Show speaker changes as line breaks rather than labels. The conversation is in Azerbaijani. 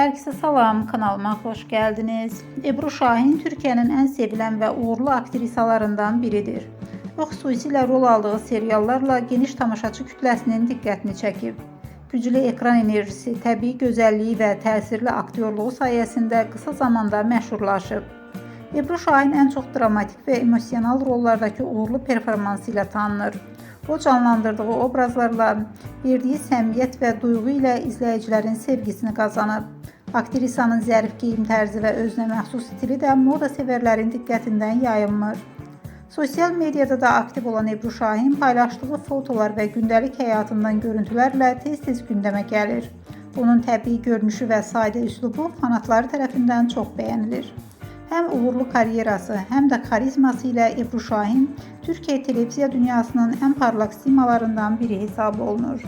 Herkese salam, kanalıma hoş geldiniz. Ebru Şahin Türkiye'nin en sevilen ve uğurlu aktrisalarından biridir. O xüsusilə rol aldığı seriallarla geniş tamaşaçı kütləsinin diqqətini çəkib. Güclü ekran enerjisi, təbii gözəlliyi və təsirli aktyorluğu sayəsində qısa zamanda məşhurlaşıb. Ebru Şahin ən çox dramatik və emosional rollardakı uğurlu performansı ilə tanınır. O canlandırdığı obrazlarla, verdiyi səmimiyyət və duyğu ilə izləyicilərin sevgisini qazanıb. Aktrisanın zərif geyim tərzi və özünə məxsus stili də moda sevərlərin diqqətindən yayınmır. Sosial mediada da aktiv olan Ebru Şahin paylaşdığı fotolar və gündəlik həyatından görüntülərlə tez-tez gündəmə gəlir. Onun təbii görünüşü və sadə üslubu fanatları tərəfindən çox bəyənilir. Həm uğurlu karyerası, həm də xarizması ilə Ebru Şahin Türkiyə televiziya dünyasının ən parlaq simalarından biri hesab olunur.